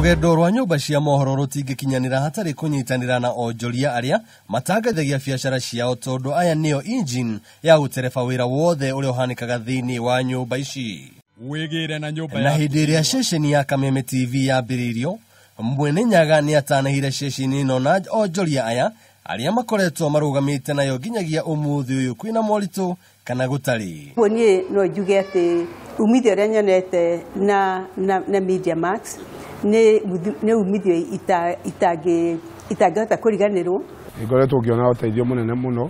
Rũgendo rwa nyũmba cia mohoro rũtingĩkinyanĩra hatarĩ kũnyitanĩra na onjoria arĩa matangathagia biacara ciao, tondũ aya nĩo engine ya gũtereba wĩra wothe ũrĩa ũhanĩkaga thĩinĩ wa nyũmba ici. Wĩgĩre na nyũmba na yaku hĩndĩ ĩrĩa thĩinĩ wa- ceceni ya Kameme TV yambĩrĩirio, Mwene Nyaga nĩ atanahire ceceni ĩno na onjoria aya arĩa makoretwo marũgamĩte nayo nginyagia ũmũthĩ ũyũ kwĩna moritũ kana gũtarĩ. Ũguo niĩ no njuge atĩ umithio ũrĩa nyonete na Media Max nĩ umithio itangĩhota kũriganĩrwo. Ngoretwo ngĩona ũteithio mũnene mũno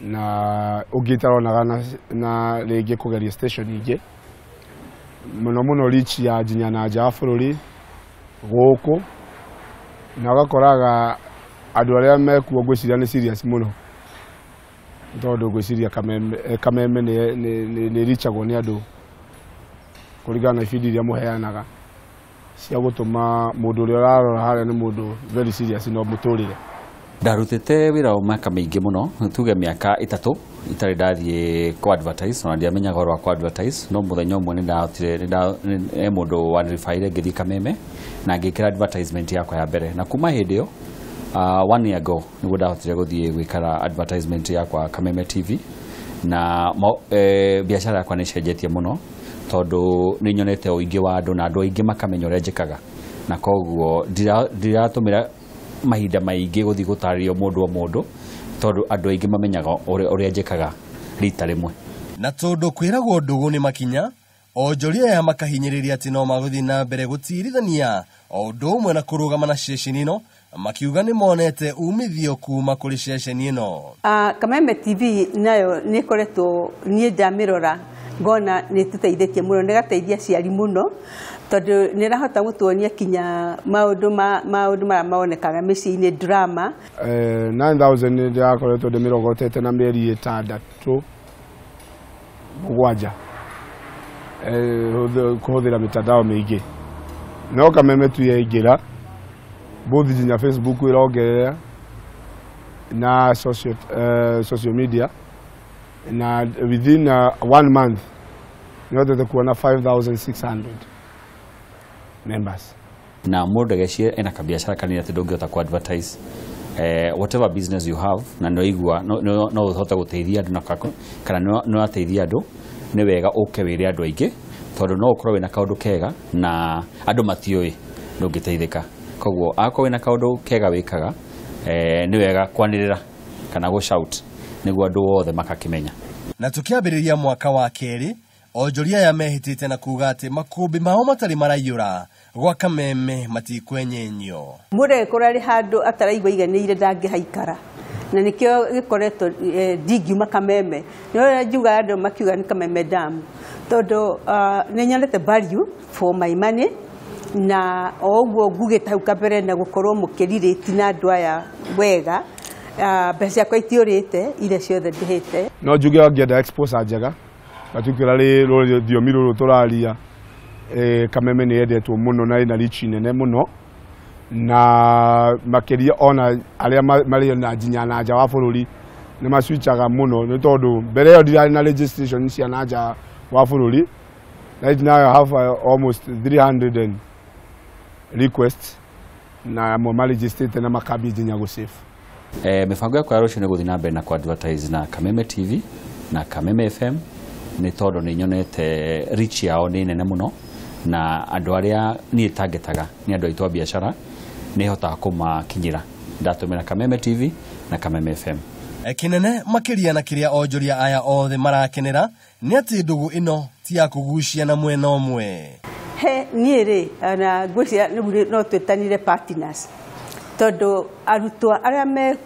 na ũngĩ itaronaga na rĩngĩ kũgeria station ingĩ mũno mũno reach ya nginya na nja wa bũrũri gũkũ, na ũgakoraga andũ arĩa mekuo ngwĩciria nĩ serious mũno, tondũ ngwĩciria Kameme nĩ reachagwo nĩ andũ kũringana na ibindi iria mũheanaga cia gũtũma mũndũ ũrĩa ũrarora harĩa nĩ mũndũ very serious na mũtũrĩre. Ndarutĩte wĩra wa mĩaka mĩingĩ mũno, tuge mĩaka 3 itarĩ ndathiĩ kũ advertise, ona ndiamenyaga ũhoro wa kũ advertise, no mũthenya ũmwe nĩndahotire, he mũndũ waniribaire ngĩthiĩ Kameme na ngĩkĩra advertisement yakwa ya mbere, na kuma hĩndĩ ĩyo, 1 year ago nĩguo ndahotire gũthiĩ gwĩkara advertisement yakwa Kameme TV, na biacara yakwa nĩ ĩcenjetie mũno tondũ nĩ nyonete ũingĩ wa andũ na andũ aingĩ makamenya ũrĩa njĩkaga, na koguo ndiratũmĩra mahinda maingĩ gũthiĩ gũtarĩrio mũndũ o mũndũ tondũ andũ aingĩ mamenyaga ũrĩa njĩkaga rita rĩmwe. Na tondũ kwĩragwo ndũgũ nĩ makinya, onjoria aya makahinyĩrĩria atĩ no magũthiĩ na mbere gũtirithania o ũndũ ũmwe na kũrũgama na ceceni ĩno, makiuga nĩ monete umithio kuma kũrĩ ceceni ĩno. Kameme TV nayo nĩ ĩkoretwo niĩ ndamĩrora ngona nĩ ĩtũteithĩtie mũno, nĩ ĩgateithia aciari mũno tondũ nĩ ĩrahota gũtuonia kinya maũndũ marĩa maonekaga mĩciĩ-inĩ, drama. 9000 nĩ ndĩrakoretwo ndĩmĩrogotete na mĩeri 6 7 kũhũthĩra mĩtandao mĩingĩ, no Kameme tu yaingĩra both nginya Facebook ĩrongerera na social media, na within 1 month nĩhotete kuona 5600 members. Na mũndũ ageciria ena kabiacara kanini atĩ ndũngĩhota ku advertise, whatever business you have, na nĩwaigua no ũhote gũteithia andũ na kana nĩ wateithia andũ, nĩ wega ũke wĩre andũ aingĩ tondũ no ũkorwo wĩna kaũndũ kega na andũ matiũĩ ndũngĩteithĩka. Koguo akorwo wĩna kaũndũ kega wĩkaga, nĩ wega kwanĩrĩra kana gũ shout nĩguo andũ othe makakĩmenya. Na tũkĩambĩrĩria mwaka wa kerĩ, onjoria aya mehĩtĩte na kuga atĩ makũmbĩ mao matarĩ maraiyũra gwa Kameme matikwenyenyio. Mũndũ agĩkorwo arĩ handũ ataraigua aiganĩire ndangĩhaikara, na nĩkĩo gĩkoretwo, ndingiuma Kameme. Nĩ ũrĩa njugaga andũ makiuga nĩ Kameme Dam, tondũ nĩ nyonete value for my money, na o ũguo ngugĩte hau kabere na gũkorwo mũkĩrirĩti na andũ aya wega, mbeca ciakwa itiũrĩte iria ciothe ndĩhĩte. No njuge angĩenda exposure njega particularly rũthiomi rũrũ tũraria, Kameme nĩ yendetwo mũno na ĩna reach nene mũno, na makĩria ona arĩa marĩ na nginya na nja wa bũrũri nĩ maswitchaga mũno, nĩ tondũ mbere ĩyo ndirarĩ na registration cia na nja wa bũrũri. Right now I have almost 300 and requests na amwe maregistrĩte na makambia nginya gũ save. Mĩbango yakwa ya rũciũ nĩ gũthiĩ na mbere na kũ advertise na Kameme TV na Kameme FM, nĩ tondũ nĩ nyonete reach yao nĩ nene mũno, na andũ arĩa niĩ tangetaga nĩ andũ aitũ a biacara nĩ hotaga kũmakinyĩra ndatũmĩra Kameme TV na Kameme FM. Kĩnene makĩria na kĩrĩa onjoria aya othe marakenera nĩ atĩ ndũgũ ĩno ti ya kũgucia na mwena ũmwe. He niĩ rĩ, na ngwĩciria rĩu no twĩtanire partners, tondũ arutwo arĩa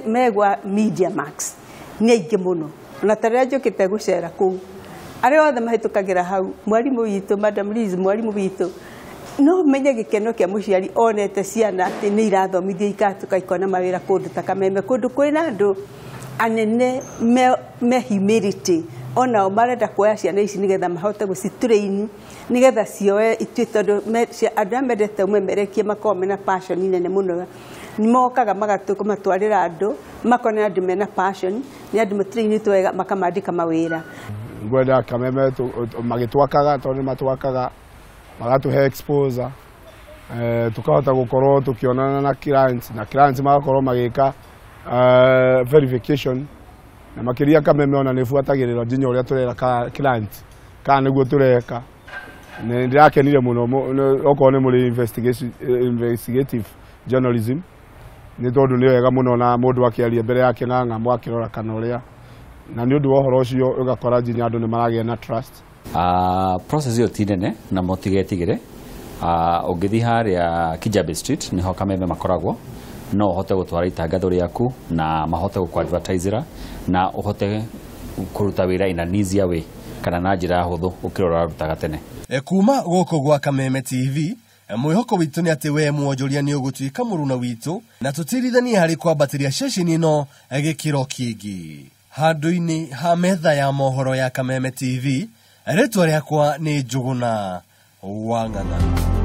megwa Media Max nĩ aingĩ mũno, ona ta rĩrĩa njũkĩte gũcera kũu arĩa othe mahĩtũkagĩra hau, mwarimũ witũ Madam Liz, mwarimũ witũ, no menye gĩkeno kĩa mũciari onete ciana atĩ nĩ irathomithio ikahĩtũka ikona mawĩra kũndũ ta Kameme, kũndũ kwĩna andũ anene me humility, onao marenda kuoya ciana ici nĩgetha mahote gũcitrain nĩgetha cioe ituĩ, tondũ andũ arĩa mendete ũmemerekia makoragwo mena passion nene mũno, nĩ mokaga magatwarĩra andũ, makona andũ mena passion, nĩ andũ matrainĩtwo wega, makamandĩka mawĩra. Ngwenda Kameme magĩtwakaga, tondũ nĩ matwakaga magatũhe exposure. Tukahota gukorwo tukionana na clients, na clients magakorwo magika verification, na makiria Kameme ona nĩ buatagĩrĩra nginya ũrĩa tũrera client kana nĩguo tũreka. Nĩ ndĩrakenire mũno okorwo nĩ mũrĩ investigative journalism, nĩ tondũ nĩ wega mũno na mũndũ akĩaria mbere yake na ng'amũ akĩrora kana ũrĩa, na nĩ ũndũ wa ũhoro ũcio ũgakora nginya andũ nĩ maragĩa na trust. Process ĩyo ti nene na mũtigetigĩre. Ũngĩthiĩ harĩa Kijabe Street nĩho Kameme makoragwo, no ũhote gũtwara itangatho rĩaku na mahote gũkũ-advertisera na ũhote kũruta wĩra in an easier way kana na njĩra hũthũ gũkĩra ũrĩa ũrarutaga tene. Kuma gũkũ gwa Kameme TV, mwĩhoko witũ nĩ atĩ we mwonjoria nĩ ũgũtuĩka mũruna witũ na tũtirithanie harĩ kwambatĩria ceceni ĩno gĩkĩro kĩngĩ. Handũ-inĩ ha metha ya mohoro ya Kameme TV, rĩtwa rĩakwa nĩ Njũgũna wa Ng'ang'a.